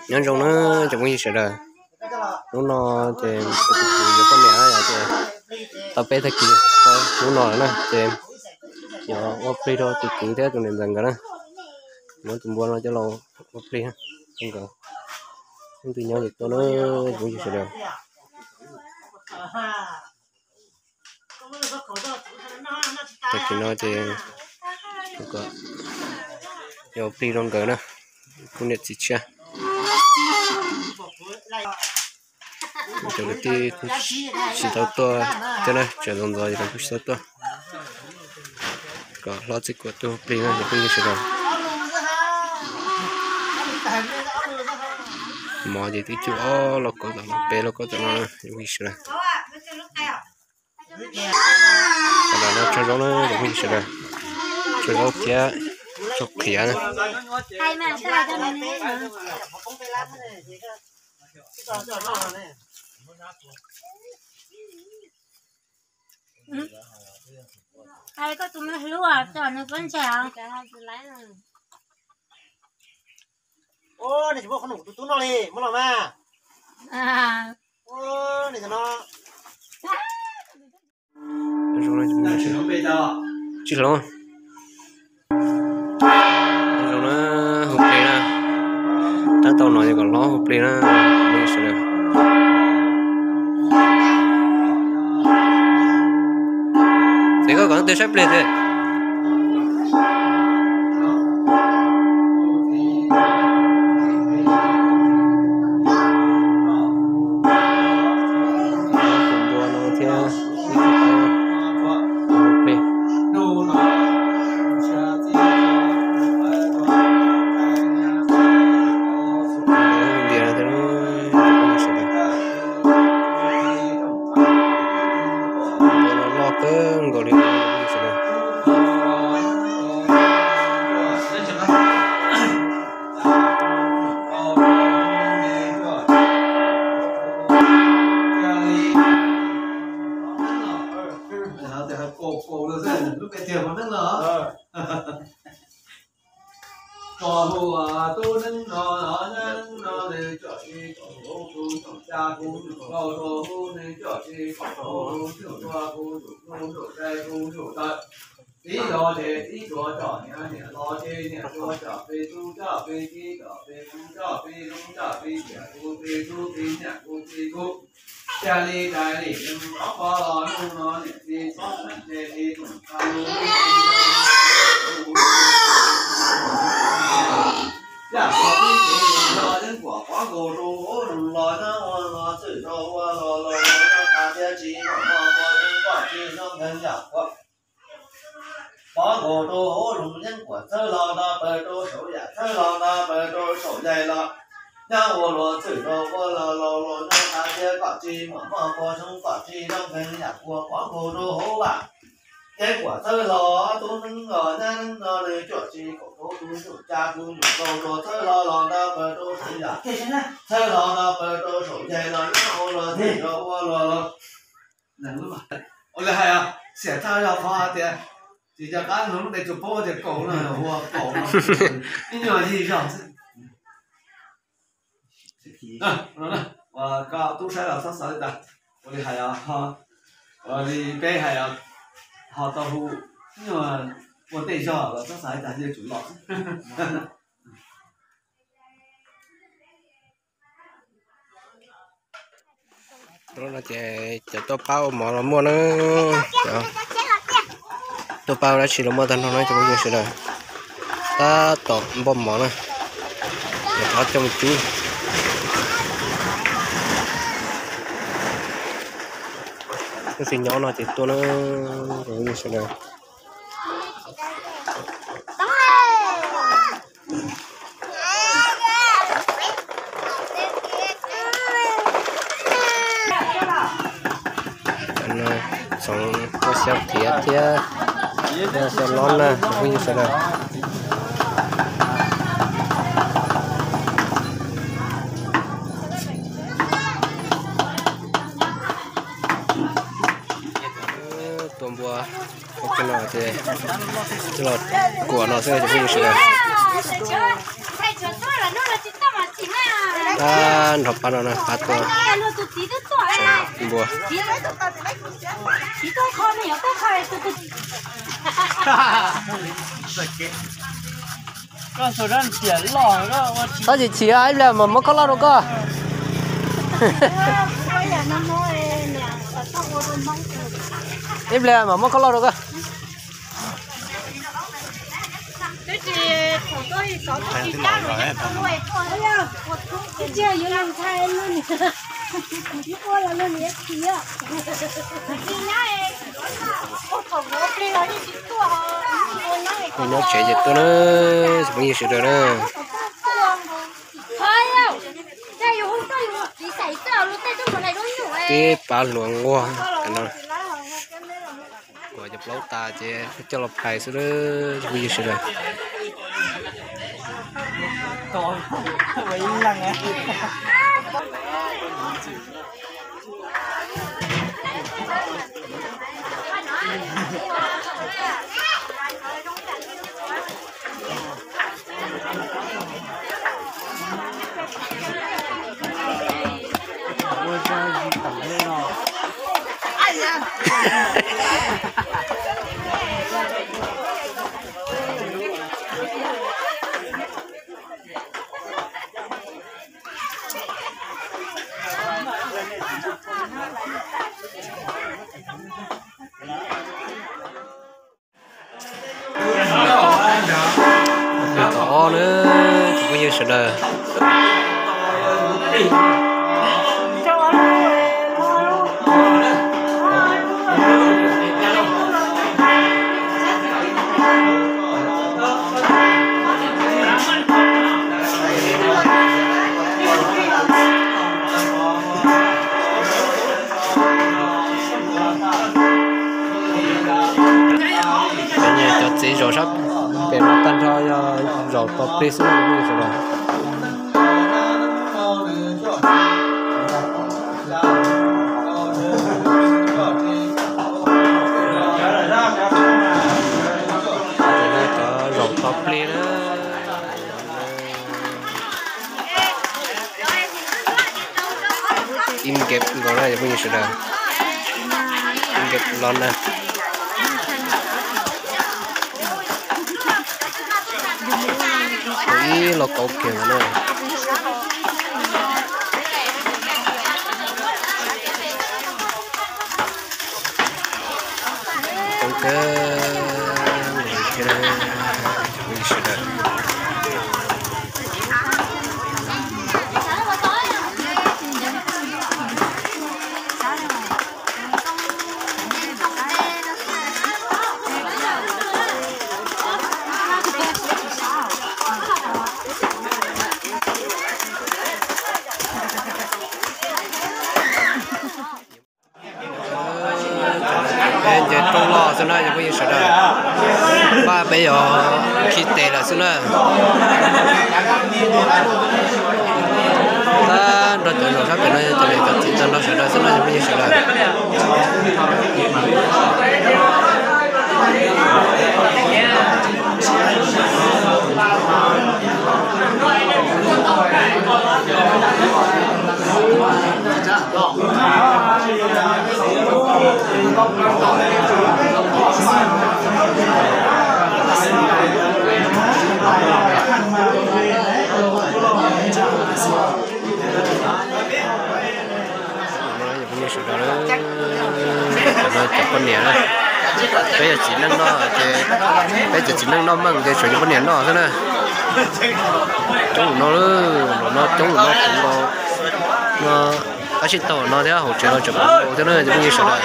Nyob zoo na cov phooj ywg sawv daws, hnub no ces kuv yuav poj niam na ces tau peb tag kis hnub no lawm na ces yuav ua plig rau tus kwv thiab tus niam ntxawm nkawd na. Muab tus npua no coj los ua plig rau nkawd. Leej twg nyob ces tuaj na cov phooj ywg sawv daws. Tag kis no ces yuav ua plig rau nkawd na, kuv niam txiv tshiab. Cov kwv tij kuj tsis tau tuaj thiab na, tseem ntxov ntxov ces lawv kuj tsis tau tuaj. Kom hlob txij kuam tuaj ua plig no cov phooj ywg sawv daws. Mov ces twb cug ob lauj kaub tom no, peb lauj kaub tom no na cov phooj ywg sawv daws. Tam no tsaug zaub na cov phooj ywg sawv daws, tsaug zaub thiab tsaug qhiav na. Tsis hloov. Zoo na, hu plig na. Tab tom no yog kom hlob hu plig na. Txiv, koj kom leej twg saib plig thiab? Npua no thiab ib tug qaib hu plig. Ntias no thiab, npua no loj kawg nkaus li sawv daws. Tub neeb no, nyab neeb no, nws coj tsis kaum hauv kuv nyuam qau rau hauv, nws coj tsis kaum hauv kuv nyuam rua, kuv nyuam ntuj ntuj dai kuv nyuam taw. Txiv los ces txiv tuav coj niam, niam los ces niam tuav coj peb tub, coj peb txiv, coj peb tub, coj peb zoo, coj peb tiam kuv, peb tub peb niam kuv txiv kuv. Cia li rais li nws ob pog los nug no niam txiv txhob ntse li tus tau lub. Yam kuv tib txiv los yeeb kuam pov nkaus rau hauv loos los nyob ua los txwm rau ua los los los nyob tas thiab tsis mam moj koj yeeb koj tsis nyob nkees yam kuv pov nkaus rau hauv loos yeeb kuam txhawb los no pawg rau saum yam txhawb los no pawg rau saum yaig los nyob ua los txwm rau ua los los los nyob tas thiab koj tsis mam moj koj yeeb koj tsis nyob nkees yam kuv pov nkaus rau hauv vam. Yeeb kuam txhawb los tub neeb los nyab neeb no nws cuam tsis kaum rau kuv nyuam tsa kuv nyuam rau rau txhawb los los no pawg rau saum yam txhawb los no pawg rau saum yaig los nyob ua los txwm rau ua los los. Ua li hais, xiam txaj yog qhov hais tias tsis nco qab nug lub npe tsuas paub tias kaum no hu kaum no, ib nyuag yig zog xwb. Koj tub saib los txhob xav li tas. Ua li hais, ua li peb hais, ho tau hu ib nyuag ua tej zog los txhob xav li tas, yeej tsum los xwb. Ces cov tuaj pab ua mov los muaj na, cov tuaj pab ua dab tsi los muaj tag nrho na cov phooj ywg sawv daws. Tab tom npaj mov na, cov qhov coj mus cub. Leej twg nyob no ces tuaj na cov phooj ywg sawv daws. Txhoov muaj xyab qhiav thiab, muaj xyab lob na cov phooj ywg sawv daws. Tua npua ua ke no ces coj los kuam no xwb cov phooj ywg sawv daws. Tab nrho pab no na, pab tuaj npua. Tab sis chim ib pliag mam muab koj loj rau koj. Ib pliag mam muab koj loj rau koj. Nyob tsev ces tuaj na, phooj ywg sawv daws na. Peb pab hluas nquag no. Kuv cov plaub tas ces coj los phais xwb, phooj ywg sawv daws. Ob na, phooj ywg sawv daws. Cov txiv zaum sab pem no tag nrho yog zaum tau plig xwb na. Cov zaum tau plig na. Ib nkev nkaus na cov phooj ywg sawv daws. Ib nkev los na. Ib los kauv kiag na. Coob kawg, cov phooj ywg sawv daws. Peb nce roob loj xwb na cov phooj ywg sawv daws. Pab peb yuav khi tes lawm xwb na. Tag nrho cov zaum sab pem no yog cov niam cov txiv tag nrho sawv daws xwb na cov phooj ywg sawv daws. Cov poj niam na, peb yog txiv neej noj ces, peb cov txiv neej noj meej ces tshuav cov poj niam noj xwb na. Coob no, no coob no, no tab sis tau no thiab hauv tsev no tseem nkaus thiab na cov phooj ywg sawv daws.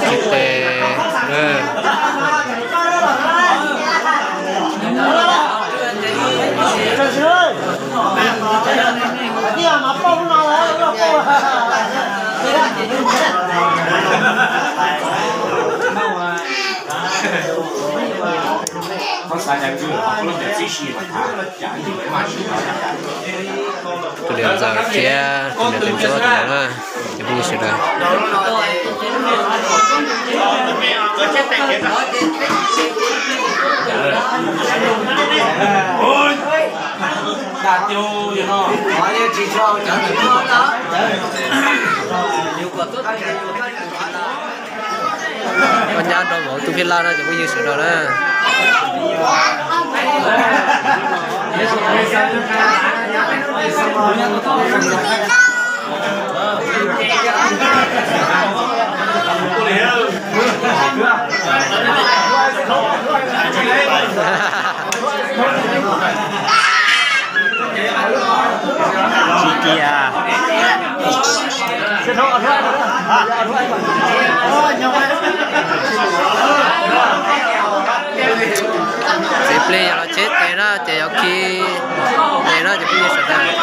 Tsis tes. Tus niam ntxawm thiab tus niam tais ntsuab tus no na, ces phooj ywg sawv daws. Koj nyab nrog vauv tub phij laj no ces phooj ywg sawv daws na. Tsis cia. Txiv plig yog los cheb tes na ces yog khi tes na ces phooj ywg sawv daws.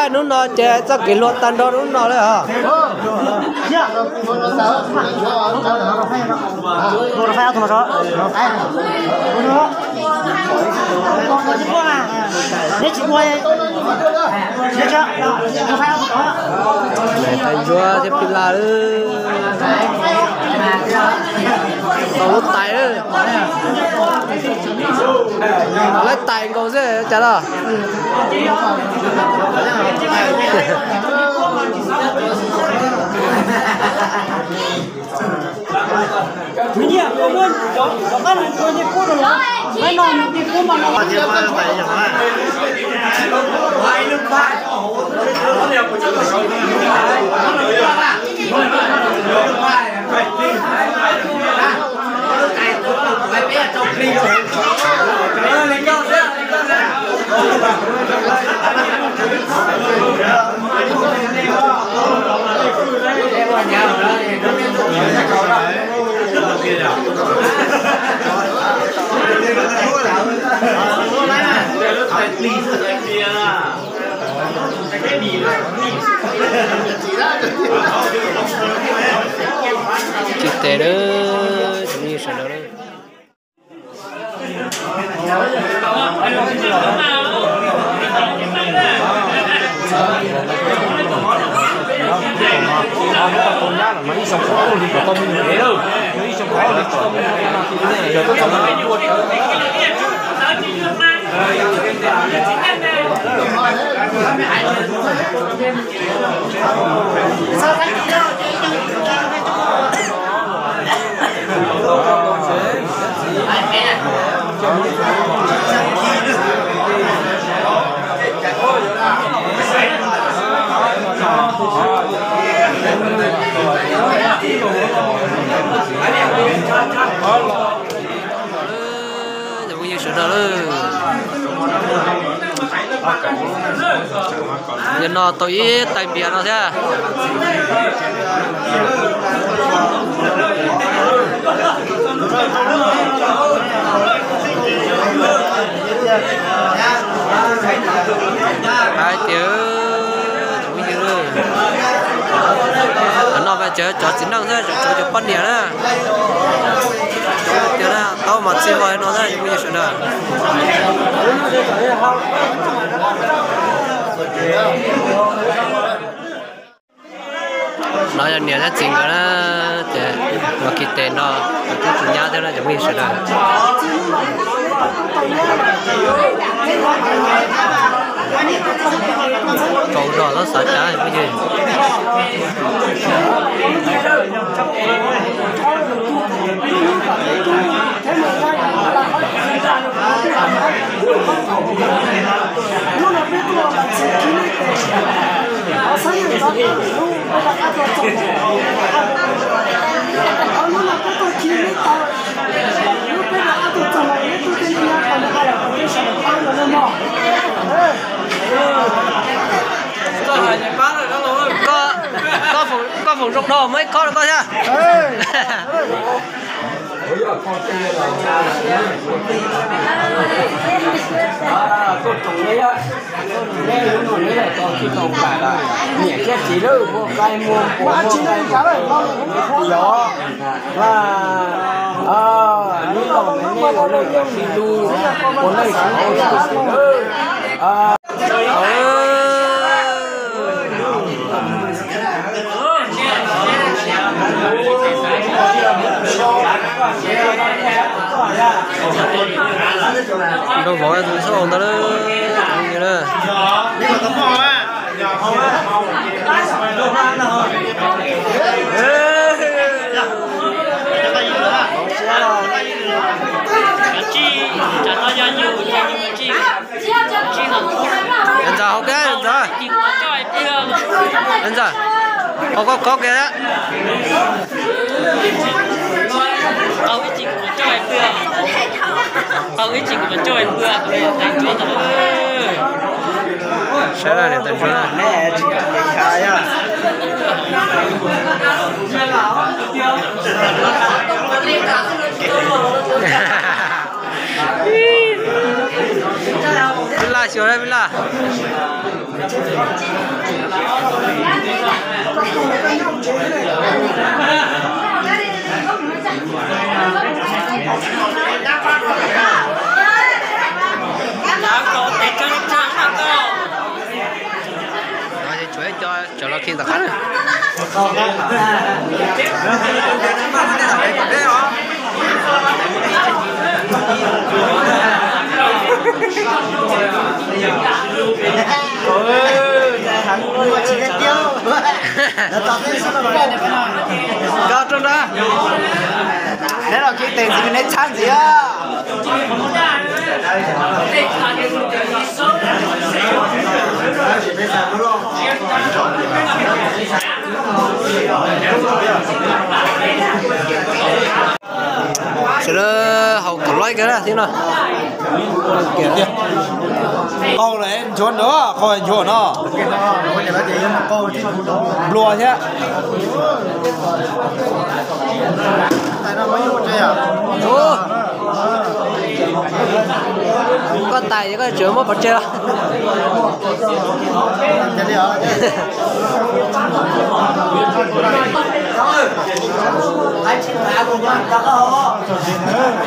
Hnub no ces txoj kev hlua tag nrho hnub no lawm os. Niam tais ntsuab thiab phij laj, tau lub tais, lub tais nkaus xwb cas los. Tsis tes na, tsis sawv daws na. Cov phooj ywg sawv daws, yog no tau ib tais npias no thiab. Hais tias, cov phooj ywg, qhov no mas cov, cov txiv neej xwb, tseem tshuav cov poj niam na. Cov tias na, tau mas txij hlo no na, cov phooj ywg sawv daws. No yog niam thiab txiv nkawd na, ces los khi tes no, tus tub tus nyab thiab na, cov phooj ywg sawv daws. Kaus zog los xav cas phooj ywg. Koj, koj foom zoo no muaj ib khob rau koj thiab. Niam thiab txiv lawm, muaj qaib muaj npua, muaj qaib muaj npua, yog, neb los neb ua neej cov txiv lus, ua neej xwb ua neej xwb lawm. Nrog vauv tus txhob ntawd na. Ntxawm hauv kab ntxawm. Ntxawm, hauv koj khob kiag. Saib na niam tais ntsuag na. Peb laj xyuas na peb laj. Tshuav ib co tsam los khi tom qab na. Koj rau nrad, neb los khi tes ntxiv neb txhab ntxiv. Sawv daws haus kom loj kiag na tib no. Qaug lawm ntsuav ntawd, qaug ntsuav no. Nplua thiab. Koj tais ces koj tseem muab pov tseg los.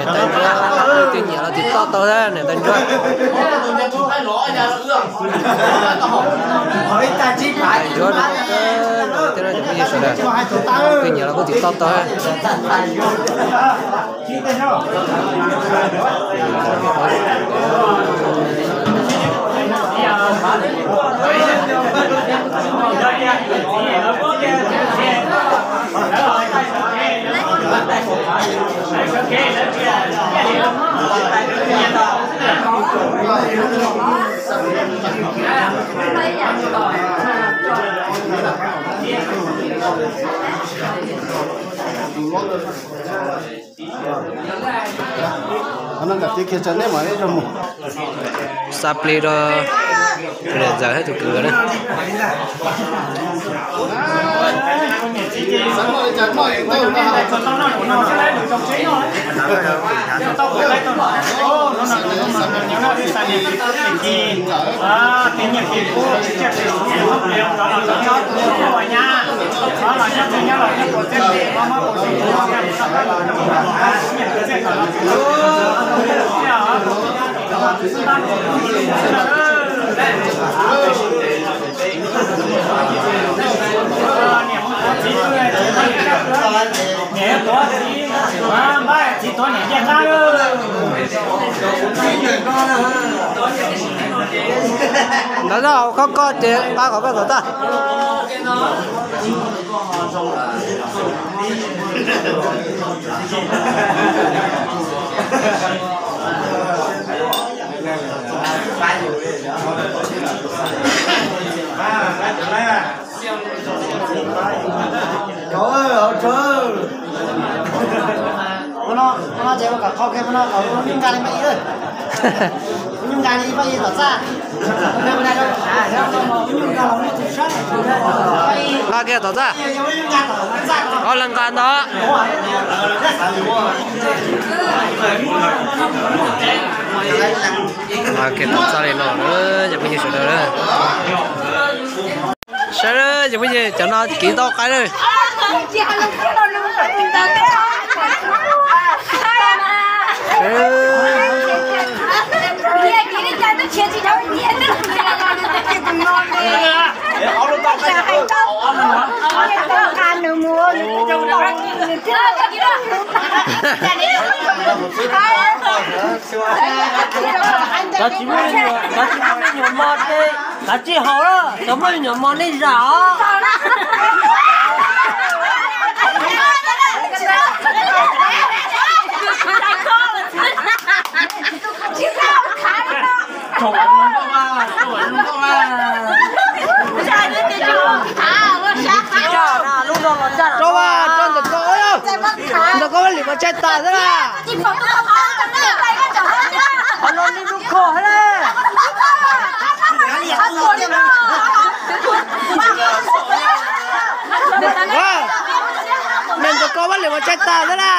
Niam tais ntsuab, tus twg nyiam los tiv toj tau thiab niam tais ntsuab. Ntsuab, tus twg nyiam los kuj tiv toj tau thiab. Xa plig rau niam ntxawm thiab tus kwv na. Ntawd na, hauv khob koj ces nqa kom koj kom tag. Nqa kiag tom txaj. Ob leeg nqa ntawd. Kiag tom txaj li no, cov phooj ywg sawv daws. Saib, cov phooj ywg, cov no kiv tau qaib lawm. Cov tsis muaj, cov tsis muaj me nyuam mos ces kav tsij haus, cov muaj me nyuam mos nej zam os. Rau, rau ntawm ko, ntawm ko Vaj Lis mas tsaig tas xwb na. Qhov no li lub kho thiab na. Ntawm ko Vaj Lis mas tsaig tas xwb na.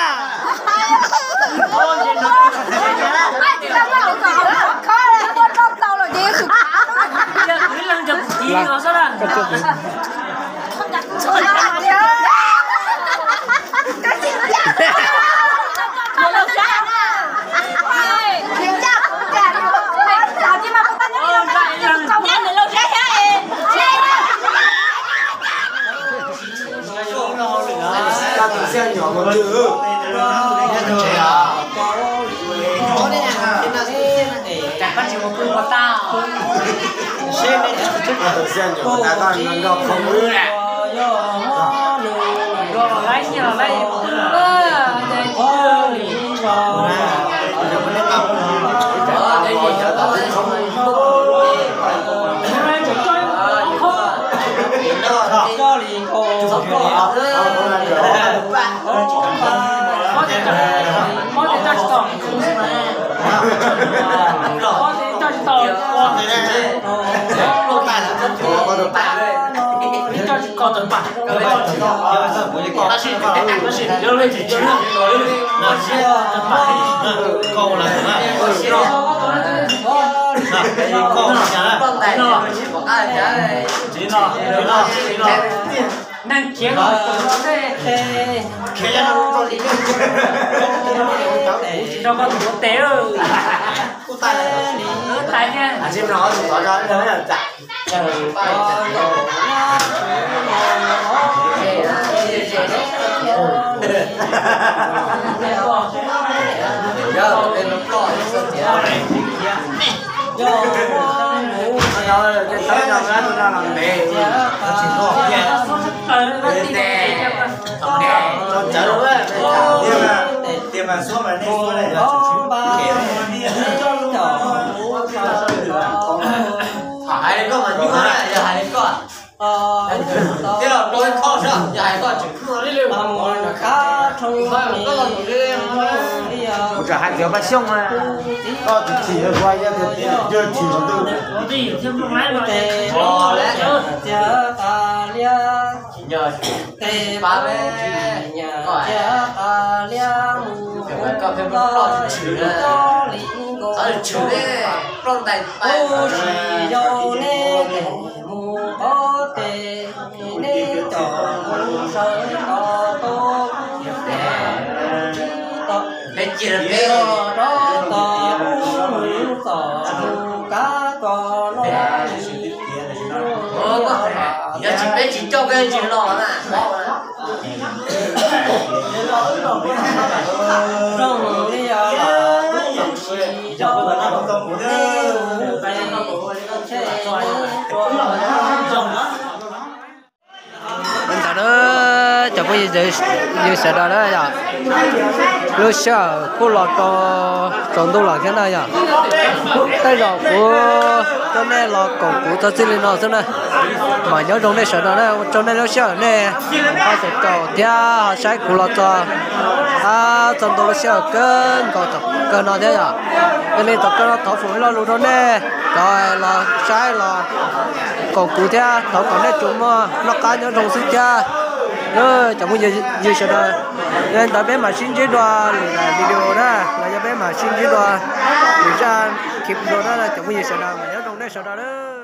Neeg khiav los tus no tej, khiav tsis nrog koj tus ua tes. Tais thiab. Hais li koj mas nyuaj, yog hais li koj. Tij laug rau ib qho sab, yog hais koj tseem nyuaj li lawm. Kuv tseem hais tias Paj Xyooj, koj tsis chim, yog tias yog chim tus. Yog tsis peb tsis coj koj tsis los na. Ntawd na. Cov phooj ywg sawv daws na yom, lub sij hawm kuj los rau tsaus ntuj lawm thiab na yom. Tej zaum kuv coj nej los koom kuv txog txij li no xwb na. Mas nyob zoo nej sawv daws na, ua tsaug nej lub sij hawm nej ho caum thiab ho saib kuv los txog, txog ntua lub sij hawm kawg nkaus kawg no thiab yom. Yog li thaum kawg no thov foom ib lo lus rau nej cov los saib los koom kuv thiab thov kom nej tsuas muaj noj qab nyob zoo xwb thiab. Cov phooj ywg sawv daws, yog li ntawd peb mam sib ntsib dua lwm video na, los yog peb mam sib ntsib dua lwm zaj clip dua na cov phooj ywg sawv daws, mas nyob zoo nej sawv daws.